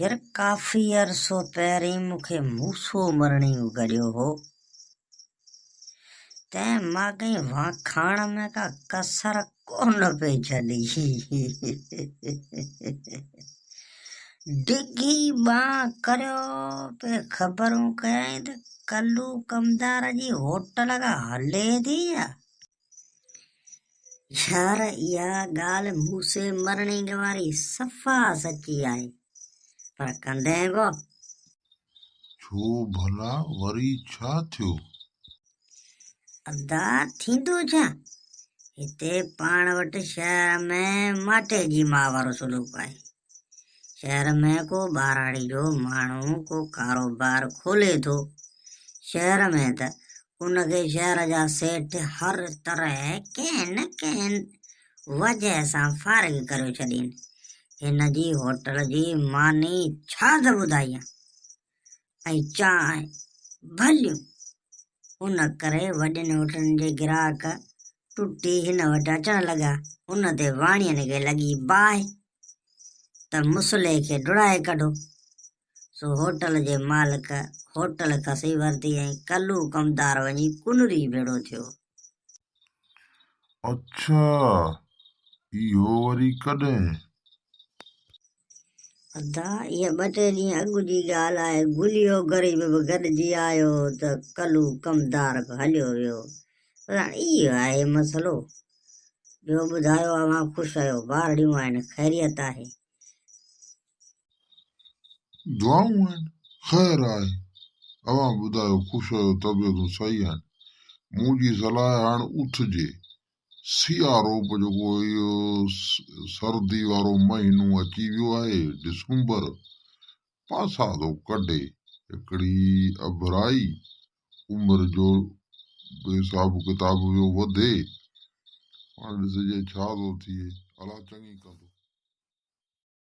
يار ڪافي عرصو پهرين مون کي موسو مرڻينگ گڏيو هو، تنهن ماڳهين واکاڻ ۾ ڪا ڪسر ڪونه پئي ڇڏي. ڊگهي ٻانهن ڪريو پئي خبرون ڪيائين ته ڪلو ڪمدار جي هوٽل ڪا هلي ٿي ڇا؟ يار اها ڳالهه موسي مرڻينگ واري صفا سچي آهي پر ڪندين ڪو؟ ڇو ڀلا وري ڇا ٿيو؟ ادا ٿيندو ڇا؟ هتي پاڻ وٽ شهر ۾ ماٽي جي ماء وارو سلوڪ آهي. شهر ۾ ڪو ٻهراڙي جو ماڻهو ڪو ڪاروبار کولي ٿو شهر ۾ ته ان کي شهر جا سيٺ هر طرح ڪنهن نه ڪنهن وجهه سان فارغ ڪريو ڇڏين. هن جي هوٽل جي ماني ڇا ته ٻڌايان ۽ چانهه ڀليون. ان ڪري وڏين هوٽلن جي گراهڪ ٽٽي هن وٽ اچڻ لڳا. ان تي واڻين کي لڳي باهه ته مصلي کي ڊوڙائي ڪڍو. سو هوٽل جي مالڪ هوٽل کسي ورتي ۽ ڪلو ڪمدار وڃي ڪنري ڀيڙو ٿيو. اڇا! اهو وري ڪڏهن؟ ادا، اها ٻه ٽي ڏينهن اڳ جي ڳالهه آهي. گليو غريب به گڏجي آيو ته ڪلو ڪمدار به هليو ويو. پر هاڻ اهو آهي مسئلو. ٻيو ٻڌايو اوهان خوش آهيو؟ ٻارڙيون آهن، خيريت آهي؟ دعائون آهن، خير آهي. اوهان ٻڌايو خوش آهيو، طبيعتون صحيح آهن؟ منهنجي صلاح آهي هاڻ اٿجي. سيارو به جيڪو اهو سردي وارو مهينو اچي ويو آهي، ڊسمبر، پاسا ٿو ڪڍي. هڪڙي اڀرائي عمر جو به حساب ڪتاب ويو وڌي. هاڻ ڏسجي ڇا ٿو ٿئي. الله چڱي ڪندو.